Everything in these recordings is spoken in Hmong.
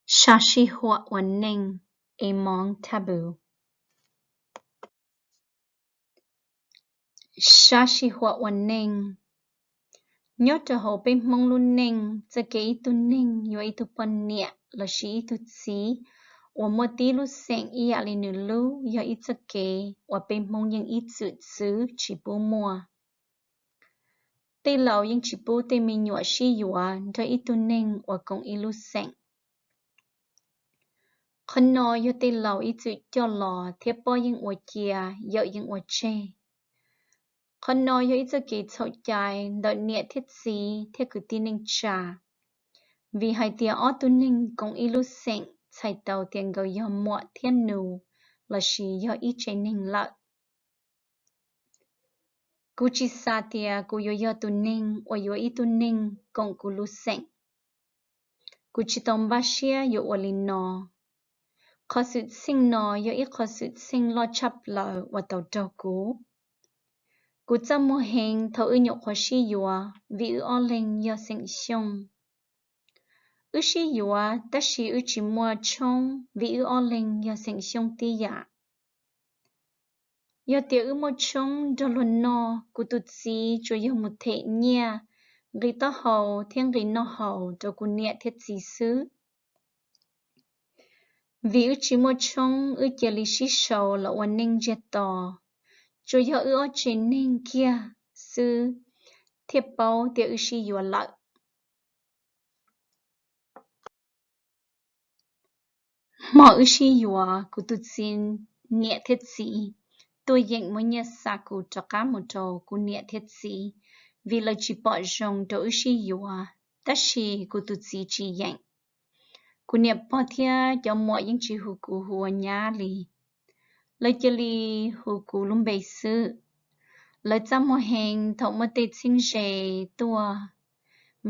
Sab sij huam ua neej, Among Taboo. Sab sij huam ua neej. Nyob rau hauv peb Hmoob lub neej, txoj kev ib tug neeg yuav ib tug poj niam lossis ib tug txiv uas muaj tib lub xeem ib yam li nws lub yog ib txoj kev uas peb Hmoob yeej ib txwm txwv tsis pub muaj. Tej laus yeej tsis pub tej me nyuam sib yuav nrog ib tug neeg uas koom ib lub xeem. Qhov no yog tej laus ib txwm coj los thiab pob yeej ua cia, yawm yeej ua tseg. Qhov no yog ib txoj kev txhaum cai ntawm niam thiab txiv thiab kwv tij neej tsa, vim hais tias ob tug neeg koom ib lub xeem txhais tau tias nkawd yog muam thiab nus lossis yog ib tsev neeg lawm. Kuv tsis xav tias kuv yuav yog tus neeg uas yuav ib tug neeg koom kuv lub xeem. Kuv tsis tau npaj siab yuav ua li no. Qhov xwm txheej no yog ib qho xwm txheej loj tshaj plaws uas tau raug kuv. Kuv txaj muag heev thaum wb nyuam qhuav sib yuav vim wb ob leeg yog xeem Xyooj. Wb sib yuav tab sis wb tsis muaj tshoob vim wb ob leeg yog xeem Xyooj tib yam. Yog tias wb muaj tshoob nrog luag noj, kuv tus txiv tsuas yog mus them nyiaj, nqi taub hau thiab nqi noj haus rau kuv niam thiab txiv xwb. Vim wb tsis muaj tshoob, wb cia li sib sau los ua neej ntsiag to, tsuas yog wb ob tsev neeg kiag xwb thiaj paub tias wb sib yuav lawm. Hmo wb sib yuav, kuv tus txiv niam thiab txiv tuaj yeem muab nyiaj xa kuv rov qab mus rau kuv niam thiab txiv, vim lawv tsis pom zoo rau wb sib yuav, tab sis kuv tus txiv tsis yeem. Kuv niam pog thiab cov muam yeej tsis hu kuv hu ua nyab li, lawv cia li hu kuv lub npe xwb. Lawv txaj muag heev thaum muaj tej txheeb ze tuaj,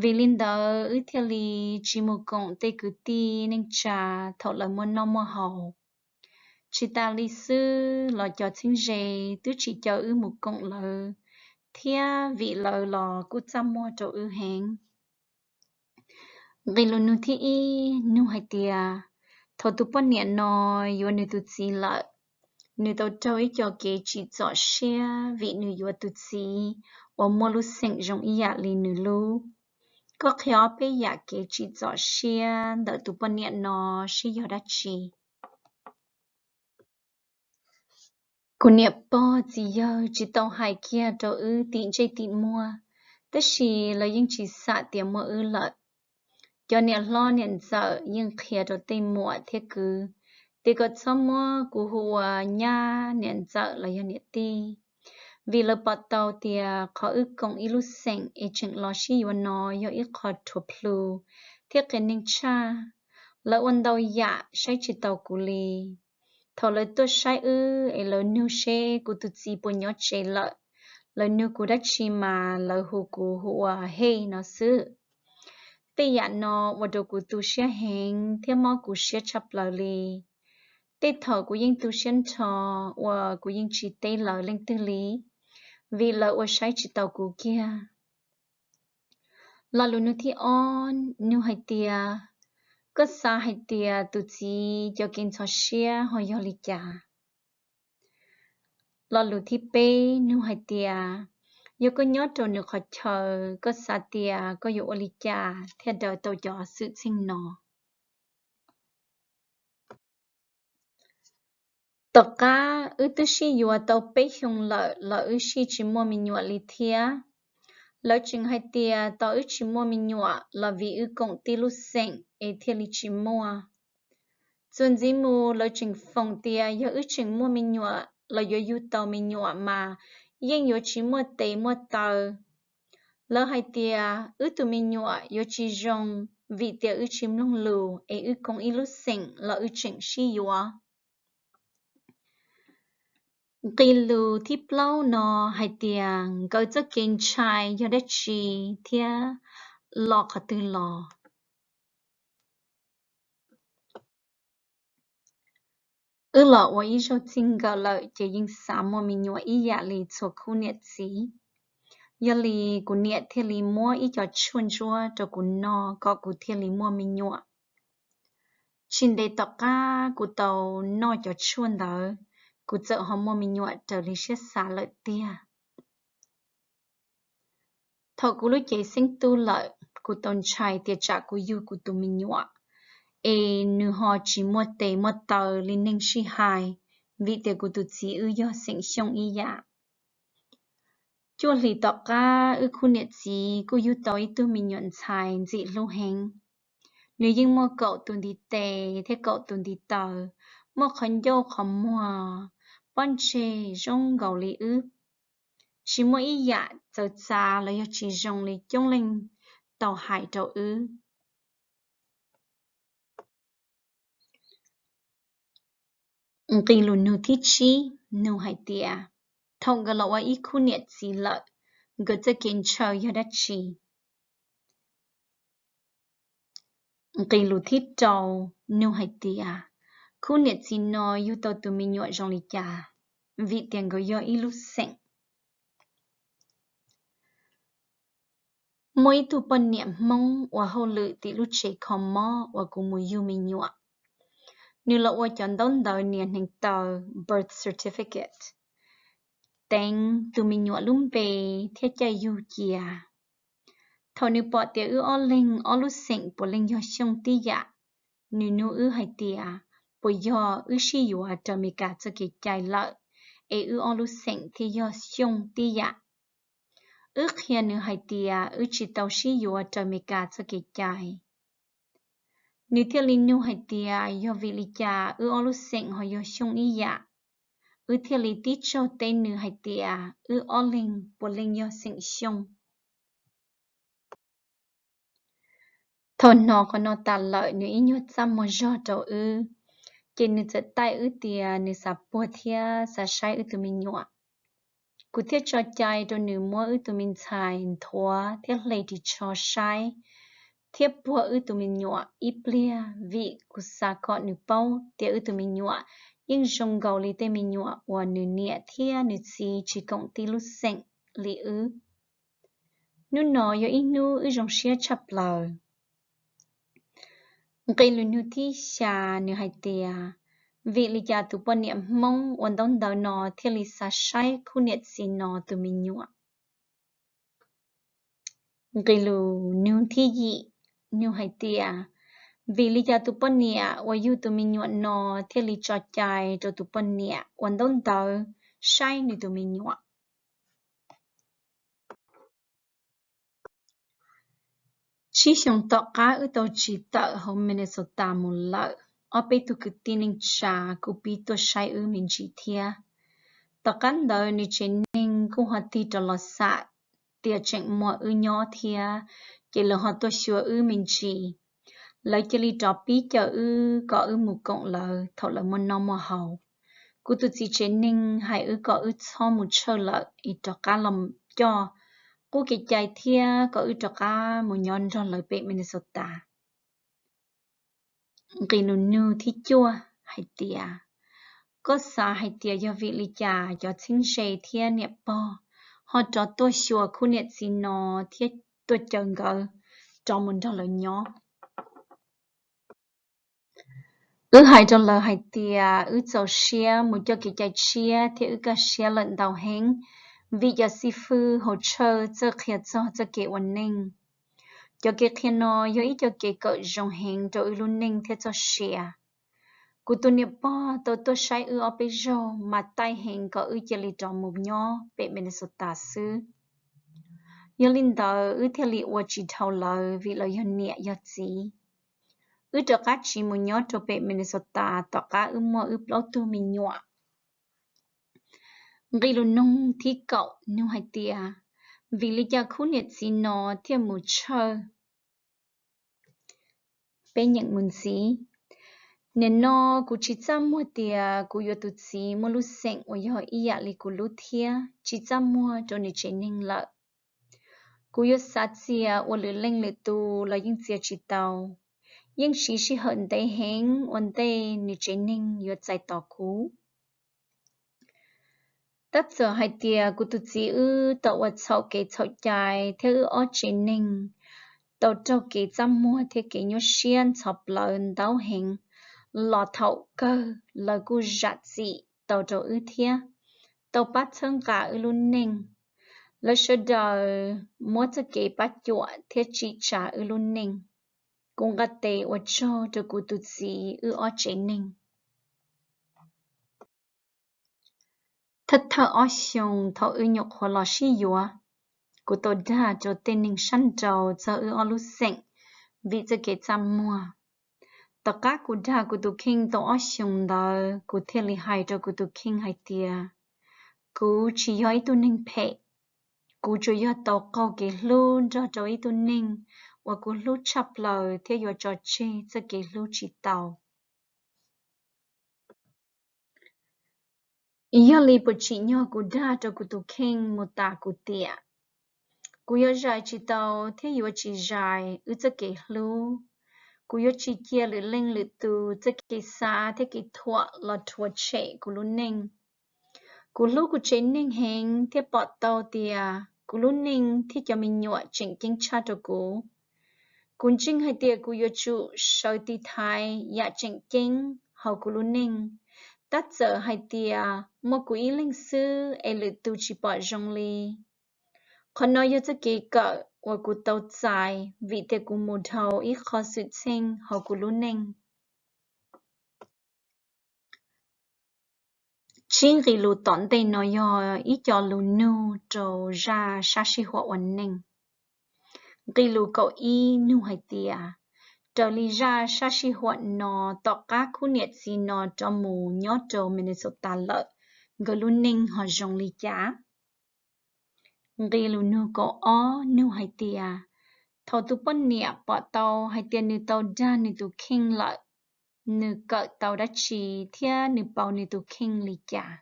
vim li ntawd wb thiaj li tsis mus koom tej kwv tij neej tsa thaum lawv muaj noj muaj haus. Tsis tas li xwb los cov txheeb ze twb tsis caw wb mus koom lawv thiab, vim lawv los kuj txaj muag rau wb heev. Nqe lus nug thib ib nug hais tias, thaum tus poj niam no yuav nws tus txiv lawm, nws tau raug ib co kev tsim txom siab vim nws yuav tus txiv uas muaj lub xeem zoo ib yam li nws lub. Koj qhia ob peb yam kev tsim txom siab ntawm tus poj niam no seb yog dab tsi? Kuv niam pog txiv yawg tsis tau hais kiag rau wb tim ntsej tim muag, tab sis lawv yeej tsis xam tias muaj wb lawm. Cov niam hlob niam ntxawm yeej qhia rau tej muam thiab kwv tias kom txhob muab kuv hu ua nyab, niam ntxawm los yog niam tij, vim lawv pom tau tias qhov wb koom ib lub xeem es tseem los sib yuav no yog ib qho rhuav plhu thiab qias neeg tshaj. Lawv ua ntau yam saib tsis taus kuv li. Thaum lawv tuaj saib wb es lawv nug seb kuv tus txiv puas nyob tsev lawm, lawv nug kuv dab tsi mas lawv hu kuv hu ua Hej no xwb. Tej yam no ua rau kuv tu siab heev thiab mob kuv siab tshaj plaws li. Tej thaum kuv yeej tu siab nrho uas kuv yeej tsis teb lawv leej twg li, vim lawv ua saib tsis taus kuv kiag. Lo lus nug thib ob nug hais tias, koj xav hais tias tus txiv cov kev ntxhov siab ho yog li cas? Lo lus thib peb nug hais tias, yog koj nyob rau nws qhov chaw, koj xav tias koj yuav ua li cas thiaj daws tau cov xwm txheej no? Tom qab wb twb sib yuav tau peb xyoos lawm los wb sij tsis muaj me nyuam li thiab. Lawv tseem hais tias tos wb tsis muaj me nyuam los vim wb koom tib lub xeem es thiaj li tsis muaj. Txuas ntxiv mus lawv tseem foom tias yog wb tseem muaj me nyuam los yuav yug tau me nyuam mas yeej yuav tsis muaj tes muaj taw. Lawv hais tias wb tus me nyuam yuav tsis zoo vim tias wb tsis mloog lus es wb koom ib lub xeem los wb tseem sib yuav. Nqe lus thib plaub no hais tias nkawd txoj kev ntshai yog dab tsi thiab los qhov twg los? Wb los ua ib zaug txij nkawm lawm ces yeej xav muaj me nyuam ib yam li txhua khub niam txiv. Yog li kuv niam thiaj li muab ib co tshuaj ntsuab rau kuv noj kom kuv thiaj li muaj me nyuam. Tsis ntev tom qab kuv tau noj cov tshuaj ntawd, kuv txawm ho muaj me nyuam raws li siab xav lawm tiag. Thaum kuv lub cev xeeb tub lawm, kuv tau ntshai tias tsam kuv yug kuv tus me nyuam es nws ho tsis muaj tes muaj taw li neeg sib hais, vim tias kuv tus txiv wb yog xeem Xyooj ib yam. Cuaj hlis tom qab wb khub niam txiv kuj yug tau ib tug me nyuam ntxhais ntxim hlub heev. Nws yeej muaj kaum tus ntiv tes thiab kaum tus ntiv taw, muaj qhov ncauj qhov muag, pob ntseg zoo nkaus li wb. Tsis muaj ib yam txawv txav los yog tsis zoo li coob leej tau hais rau wb. Nqe lus nug thib tsib nug hais tias, thaum nkawd los ua ib khub niam txiv lawm, nkawd txoj kev ntshaw yog dab tsi? Nqe lus thib rau nug hais tias, khub niam txiv no yug tau tus me nyuam zoo li cas, vim tias nkawd yog ib lub xeem? Muaj ib tug poj niam Hmoob ua hauj lwm tim lub tsev kho mob uas kuv mus yug me nyuam. Nws los ua cov ntaub ntawv nias hneev taw, birth certificate, teev tus me nyuam lub npe thiab caij yug cia. Thaum nws pom tias wb ob leeg ob lub xeem puav leej yog Xyooj tib yam, nws nug wb hais tias, puas yog wb sib yuav raws Meskas txoj kev cai lawm, es wb ob lub xeem thiaj yog Xyooj tib yam? Wb qhia nws hais tias wb tsis tau sib yuav raws Meskas txoj kev cai. Nws thiaj li nug hais tias yog vim li cas wb ob lub xeem ho yog Xyooj ib yam. Wb thiaj li tib tsaug teb nws hais tias wb ob leeg puav leej yog xeem Xyooj. Thaum hnov qhov no tas lawm, nws ib nyuag txaj muag zog rau wb, ces nws txawm taij wb tias nws xav puag thiab xav saib wb tus me nyuam. Kuv thiaj tso cai rau nws muab wb tus me ntxhais nthuav thiab hle ris tsho saib thiab puag wb tus me nyuam ib pliag, vim kuv xav kom nws paub tias wb tus me nyuam yeej zoo nkaus li tej me nyuam uas nws niam thiab nws txiv tsis koom tib lub xeem li wb. Hnub no yog ib hnub wb zoo siab tshaj plaws. Nqe lus nug thib xya, nws hais tias, vim li cas tus poj niam Hmoob ua ntaub ntawv no thiaj li xav saib khub niam txiv no tus me nyuam? Nqe lus nug thib yim, nug hais tias, vim li cas tus poj niam uas yug tus me nyuam no thiaj li tso cai rau tus poj niam ua ntaub ntawv saib nws tus me nyuam? Tsib xyoo tom qab wb tau tsis tawm hauv Minnesota mus lawm, ob peb tug kwv tij neej tsa kuj pib tuaj saib wb me ntsis thiab. Tom qab ntawd nws tsev neeg kuj ho tig rov los xam tias tseem muaj wb nyob thiab, ces lawv ho tuaj xyuas wb me ntsis. Lawv cia li rov pib caw wb kom wb mus koom lawv thaum lawv muaj noj muaj haus. Kuv tus txiv tsev neeg hais wb kom wb txhob mus tshawj lawm es rov qab los coj qub kev cai thiab kom wb rov qab mus nyob nrog lawv pem Minnesota. Nqe lus nug thib cuaj hais tias, koj xav hais tias yog vim li cas cov txheeb ze thiab niam pog ho rov tuaj xyuas khub niam txiv no thiab tuaj caw nkawd rov mus nrog lawv nyob? Wb hais rau lawv hais tias wb txaus siab mus coj kev cai tshiab thiab wb kaj siab lawm ntau heev, vim cov xib fwb hauv tshawj txawj qhia txog txoj kev ua neej. Cov kev qhia no yog ib co kev kawm zoo heev rau wb lub neej thiab txoj sia. Kuv tus niam pog tau tuaj saib wb ob peb zaug mas taij heev kom wb cia li rov mus nyob pem Minnesota xwb. Yog li ntawd wb thiaj li ua tsis dhau lawv vim lawv yog niam yog txiv. Wb rov qab tsiv mus nyob rau pem Minnesota tom qab wb muaj wb plaub tug me nyuam. Nqe lus nug thib kaum nug hais tias, vim li cas khub niam txiv no thiaj mus tshawj? Peb nyeem mus ntxiv. Nim no kuv tsis txaj muag tias kuv yuav tus txiv muaj lub xeem uas yog ib yam li kuv lub thiab tsis txaj muag rau nws tsev neeg lawm. Kuv yuav xav txias ua lwm leej lwm tus los yeej txias tsis tau. Yeej siv sij hawm ntev heev ua ntej nws tsev neeg yuav txais tos kuv. Tab txawm hais tias kuv tus txiv wb tau ua txhaum kev txhaum cai thiab wb ob tsev neeg tau raug kev txaj muag thiab kev nyuaj siab ntxhov plawv ntau heev, los thaum kawg lawv kuj zam txim tau rau wb thiab tau pab txhawb nqa wb lub neej. Lawv sawv daws muab txoj kev pab cuam thiab tsim tsa wb lub neej. Kuv nqa tes ua tsaug rau kuv tus txiv wb ob tsev neeg. Thawj thawj ob xyoos thaum wb nyuam qhuav los sib yuav, kuv tau dag rau tej neeg sab nraud txog wb ob lub xeem vim txoj kev txaj muag. Tom qab kuv dag kuv tus kheej tau ob xyoos ntawd, kuv thiaj li hais rau kuv tus kheej hais tias, kuv tsis yog ib tug neeg phem. Kuv tsuas yog tau qaug kev hlub nrog rau ib tug neeg uas kuv hlub tshaj plaws thiab yuav tso tseg txoj kev hlub tsis tau. Yog li puas tsim nyog kuv dag rau kuv tus kheej mus tas kuv tiam? Kuv yuav zais tsis tau thiab yuav tsis zais wb txoj kev hlub. Kuv yuav tsis cia lwm leej lwm tus txoj kev xav thiab kev thuam los rhuav tshem kuv lub neej. Kuv hlub kuv tsev neeg heev thiab pom tau tias kuv lub neej thiab cov me nyuam tseem ceeb tshaj rau kuv. Kuv ntseeg hais tias kuv yuav tsum sawv tiv thaiv yam tseem ceeb hauv kuv lub neej, tab txawm hais tias muaj kuv ib leeg xwb es lwm tus tsis pom zoo li. Qhov no yog txoj kev kawm uas kuv tau txais vim tias kuv mus dhau ib qho xwm txheej hauv kuv lub neej. Tsib nqe lus tom ntej no yog ib co lus nug rau zaj sab sij huam ua neej. Nqe lus kaum ib nug hais tias, raws li zaj sab sij huam no, tom qab khub niam txiv no rov mus nyob rau Minnesota lawm, nkawd lub neej ho zoo li cas? Nqe lus nug kaum ob nug hais tias, thaum tus poj niam pom tau hais tias nws tau dag nws tus kheej lawm, nws kawm tau dab tsi thiab nws pauv nws tus kheej li cas?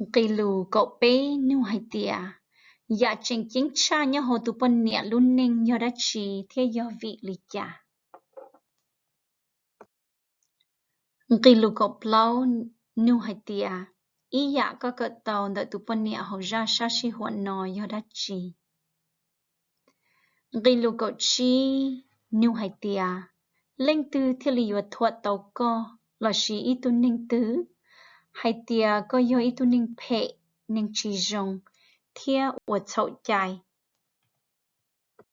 Nqe lus kaum peb nug hais tias, yam tseem ceeb tshaj nyob hauv tus poj niam lub neej yog dab tsi thiab yog vim li cas? Nqe lus kaum plaub nug hais tias, ib yam koj kawm tau ntawm tus poj niam hauv zaj sab sij huam no yog dab tsi? Nqe lus kaum tsib nug hais tias, leej twg thiaj li yuav thuam tau koj lossis ib tug neeg twg hais tias koj yog ib tug neeg phem, neeg tsis zoo thiab ua txhaum cai?